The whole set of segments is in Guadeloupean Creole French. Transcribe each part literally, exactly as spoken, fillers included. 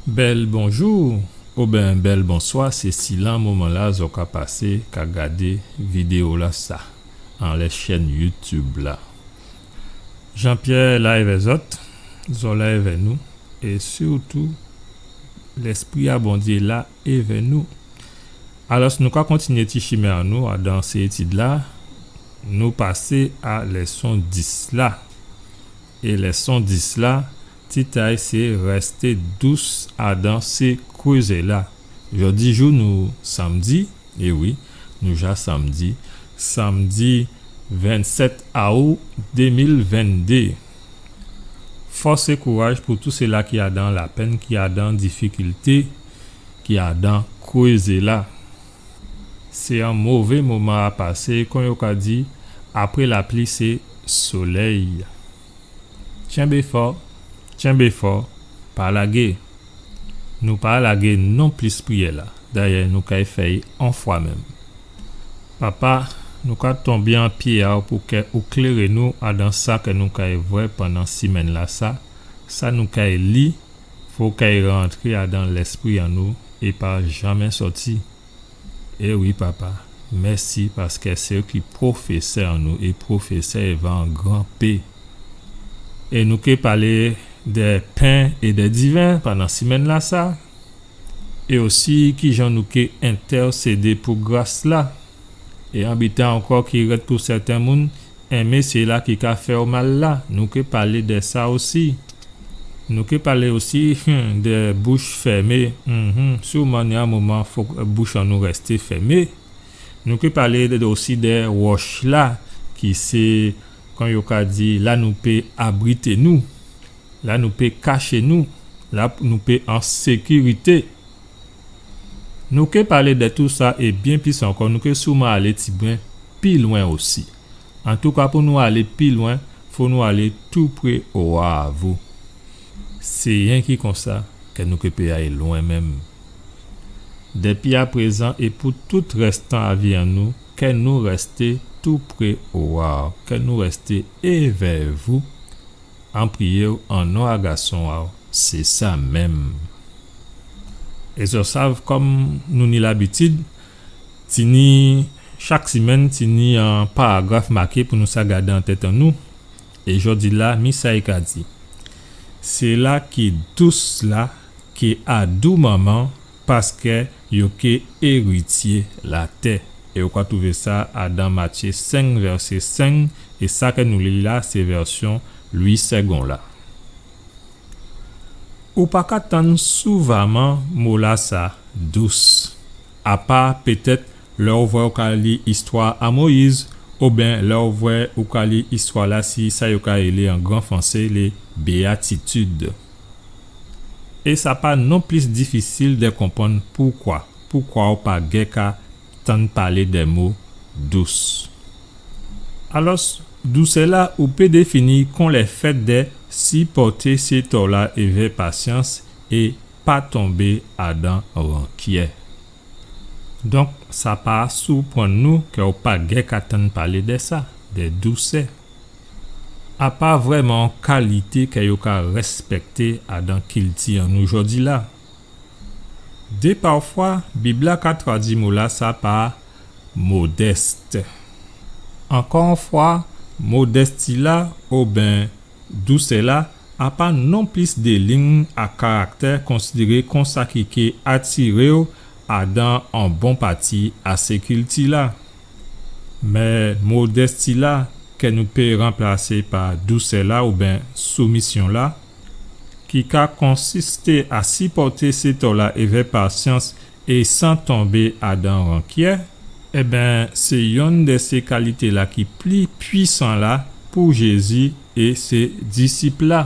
Bèl bonjou oben bèl bonswa, sé silan moman-la zò ka pasé ka gadé vidéo-lasa anlè chèn YouTube la. Jean-Pierre la èvè zòt, zò la èvè nou, é sirtou Lèspri a Bondyé la èvè nou. Alòs, nou ka kontinyé ti chimen an nou adan sé étid-la, nou pasé a lèson dis la. É lèson dis la, tit a'y sé Rèsté dous adan sé krézé-la. Jòdijou nou sanmdi, é wi, nou ja sanmdi, sanmdi vennsèt aou dé mil venndé. Fòs é kouraj pou tout sila ki adan lapenn, ki adan difikilté, ki adan krézé-la. Sé on mové moman a pasé, kon yo ka di, apré lapli sé solèy. Tyenbé fò, tyenbé fò, pa lagé. Nou pa lagé nonplis priyè-la. Dayè, nou kay fè'y on fwa menm. Papa, nou ka tonbé an pyé a'w pou kè ou kléré nou adan sa kè nou kay vwè pandan simenn-lasa, sa nou kay li, fò kay rantré adan lèspri an nou é pa janmen sòti. É wi, Papa, mèsi paskè sé ou ki pwofésè an nou é pwofésè èvè on gran P. É nou ké palé dè pen é dè diven pandan simenn-lasa, é osi kijan nou ké entèsédé pou gras-la. É on biten ankò ki rèd pou sèten moun, enmé sila ki ka fè'w mal la, nou ké palé dè sa osi. Nou ké palé osi, hmm, dè bouch fèmé. Mhm, siman ni on moman fòk bouch an nou rèsté fèmé. Nou ké palé dè, osi dè wòch-la, ki sé, kon yo ka di, la nou pé abrité nou, la nou pé kaché nou, la nou pé an sékirité. Nou ké palé dè tousa é byen plis ankò, nou ké siman alé tibwen pi lwen osi. Antouka, pou nou alé pi lwen, fò nou alé toupré owa a vou. Sé yenki konsa kè nou ké pé alé lwen menm. Dépi aprézan é pou tout rèstan a vi an nou, kè nou rèsté toupré owa'w, kè nou rèsté èvè vou, an priyé'w an non a Gason a'w, sé sa menm. É zò sav, kòm nou ni labitid, tini, chak simenn, tini on paragraf maké pou nou sa gadé an tèt an nou. É jòdi-la, mi sa i ka di. Sila ki dous la, ki a dou manman, paskè yo ké érityé latè. É ou ka twouvé sa adan Matyé senk, vèsé senk, é sa kè nou li la, sé vèsyon Louis Segond la. Ou pa ka tann souvaman mo-lasa, dous. Apa pétèt lè ou vwè ou ka li istwa a Moyiz, oben lè ou vwè ou ka li istwa-la si sa yo ka rélé an gran fransé les Béatitudes. É sa pa nonplis difisil dè konprann poukwa, poukwa ou pa gè ka tann palé dè mo dous. Alòs, dousè-la ou pé défini kon lèfèt dè sipòté sé tò-la èvè pasyans é pa tonbé adan rankyè. Donk, sa pa siprann nou kè ou pa gè ka tann palé dè sa, dè dousè. A pa vrèman on kalité kè yo ka rèspèkté adan kilti an nou jòdi-la. Dè pafwa, Bib-la ka tradui mo-lasa pa modès. Ankò on fwa, modèsti-la, oben dousè-la, a pa nonplis dè lign a karaktè konsidéré kon sa ki ké atiré'w adan on bon pati a sé kilti-la. Mé modèsti-la, kè nou pé ranplasé pa dousè-la oben soumisyon-la, ki ka konsisté a sipòté sé tò-la èvè pasyans é san tonbé adan rankyè, ében, sé yonn dè sé kalité-la ki pli pwisan la pou Jézi é sé disip-la.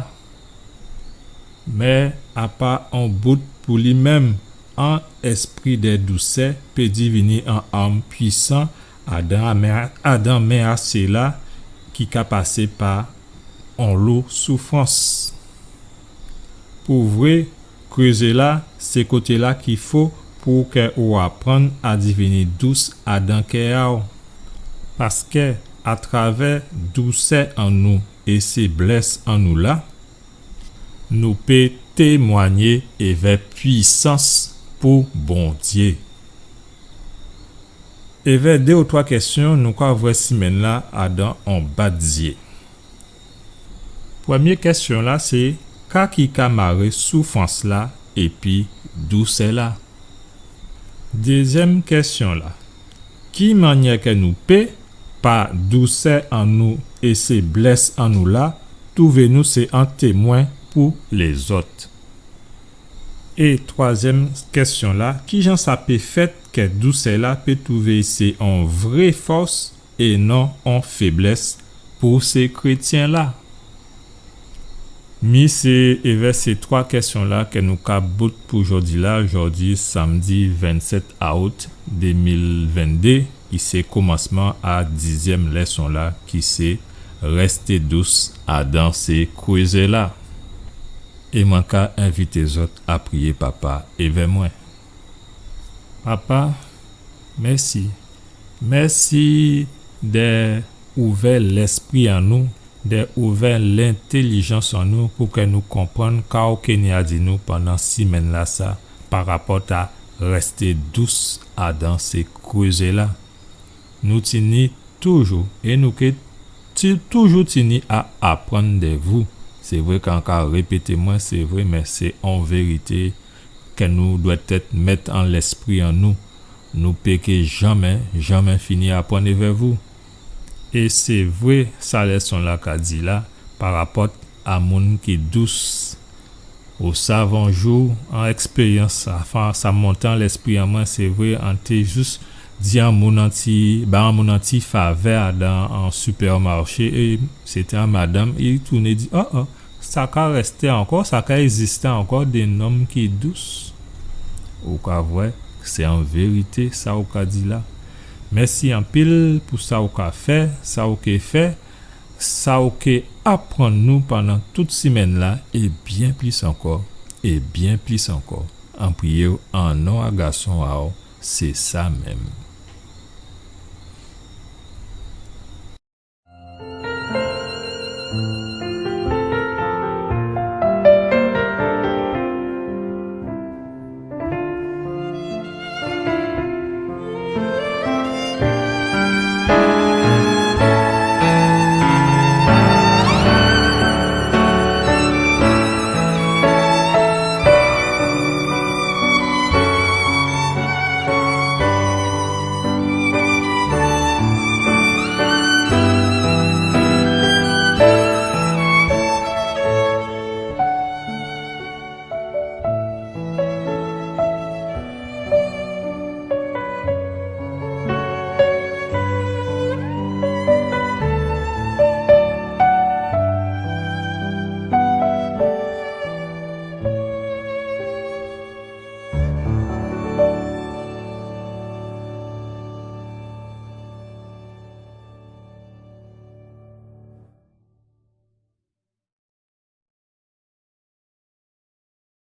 Mé a pa on bout pou li menm, on èspri dè dousè pé divini on arm pwisan adan men, adan men a sila ki ka pasé pa on lo soufrans. Pou vré, krézé-la, sé koté-la ki fo pou kè ou aprann a divini dous adan kè a'w. Paskè, atravè dousè an nou é sé blès an nou la, nou pé témwagné èvè pwisans pou Bondyé. Èvè dé ou twa kèsyon nou ka vwè simenn-la adan on bat zyé. Prèmyé kèsyon-la sé, ka ki ka maré soufrans-la épi dousè-la? Dézyèm kèsyon-la, ki mannyè kè nou pé, pa dousè an nou é sé blès an nou la, twouvé nou sé on témwen pou lézòt? É twazyèm kèsyon-la, kijan sa pé fèt kè dousè-la pé twouvé sé on vré fòs é non on féblès pou sé krétyen-la? Mi sé èvè sé twa kèsyon-la kè nou ka bout pou jòdi-la, jòdi sanmdi vennsèt aout dé mil venndé, ki sé komansman a dizyèm lèson-la, ki sé rèsté dous adan sé krézé-la. É mwen ka envité zòt a priyé Papa èvè mwen. Papa, mèsi. Mèsi dè ouvè lèspri an nou, dè ouvè lentélijans an nou pou kè nou konprann ka ou ké ni a di nou pandan simenn-lasa pa rapòt a rèsté dous adan sé krézé-la. Nou tini toujou, é nou ké ti-, toujou tini a aprann dè vou. Sé vré kè an ka répété mwen, sé vré, mé sé on vérité kè nou dwèt èt mèt an lèspri an nou. Nou pé ké janmé, janmé fini aprann èvè vou. É sé vré sa lèson-la ka di la, pa rapòt a moun ki dous. Ou sav, on jou, on èkspéryans, anfen, sa monté an lèspri an mwen, sé vré, an té jis di on moun on ti, ba on moun on ti favè adan on sipèmaché, é sé té on madanm, i tounen di, oh, oh, sa ka rèsté ankò, sa ka ègzisté ankò, dé nonm ki dous. Ou ka vwè, sé an vérité, sa ou ka di la. Mèsi anpil pou sa ou ka fè, sa ou ké fè, sa ou ké aprann nou pandan tout simenn-la, é byen plis ankò, é byen plis ankò. An priyé'w an non a gason a'w, sé sa menm.